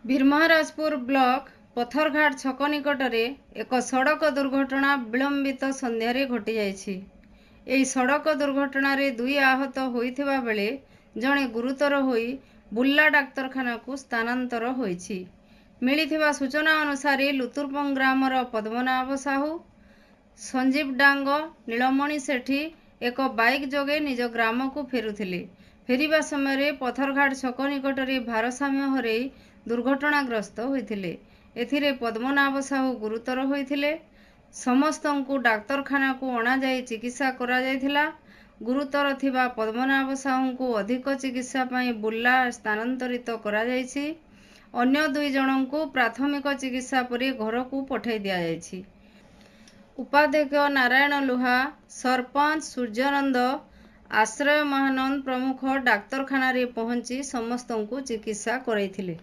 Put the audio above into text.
Birmaharajpur block ପଥରଘାଟ ଛକ ନିକଟରେ ଏକ ସଡ଼କ ଦୁର୍ଘଟଣା ବିଳମ୍ବିତ ସନ୍ଧ୍ୟାରେ ଘଟିଯାଇଛି। ଏହି ସଡ଼କ ଦୁର୍ଘଟଣାରେ ଦୁଇ ଆହତ ହୋଇଥିବା ବେଳେ ଜଣେ ଗୁରୁତର ହୋଇ ବୁର୍ଲା ଡାକ୍ତରଖାନାକୁ ସ୍ଥାନାନ୍ତର ହୋଇଛି। ମିଳିଥିବା ସୂଚନା ଅନୁସାରେ ଲୁତୁରପଙ୍ଗ ଗ୍ରାମର ପଦ୍ମନାଭ ସାହୁ, ସଞ୍ଜୀବ ଡାଙ୍ଗ, ନୀଳମଣି ସେଠୀ ଏକ ବାଇକ୍ ଯୋଗେ ନିଜ ଗ୍ରାମକୁ ଫେରୁଥିଲେ। ଫେରିବା ସମୟରେ ପଥରଘାଟ ଛକ ନିକଟରେ ଭାରସାମ୍ୟ ହରେଇ ଦୁର୍ଘଟଣାଗ୍ରସ୍ତ ହୋଇଥିଲେ। ଏଥିରେ ପଦ୍ମନାଭ ସାହୁ ଗୁରୁତର ହୋଇଥିଲେ। ସମସ୍ତଙ୍କୁ ଡାକ୍ତରଖାନାକୁ ଅଣାଯାଇ ଚିକିତ୍ସା କରାଯାଇଥିଲା। ଗୁରୁତର ଥିବା ପଦ୍ମନାଭ ସାହୁଙ୍କୁ ଅଧିକ ଚିକିତ୍ସା ପାଇଁ ବୁର୍ଲା ସ୍ଥାନାନ୍ତରିତ କରାଯାଇଛି। ଅନ୍ୟ ଦୁଇ ଜଣଙ୍କୁ ପ୍ରାଥମିକ ଚିକିତ୍ସା ପରେ ଘରକୁ ପଠାଇ ଦିଆଯାଇଛି। ଉପାଧ୍ୟକ୍ଷ ନାରାୟଣ ଲୁହା, ସରପଞ୍ଚ ସୂର୍ଯ୍ୟନନ୍ଦ, ଆଶ୍ରୟ ମହାନନ୍ଦ ପ୍ରମୁଖ ଡାକ୍ତରଖାନାରେ ପହଞ୍ଚି ସମସ୍ତଙ୍କୁ ଚିକିତ୍ସା କରାଇଥିଲେ।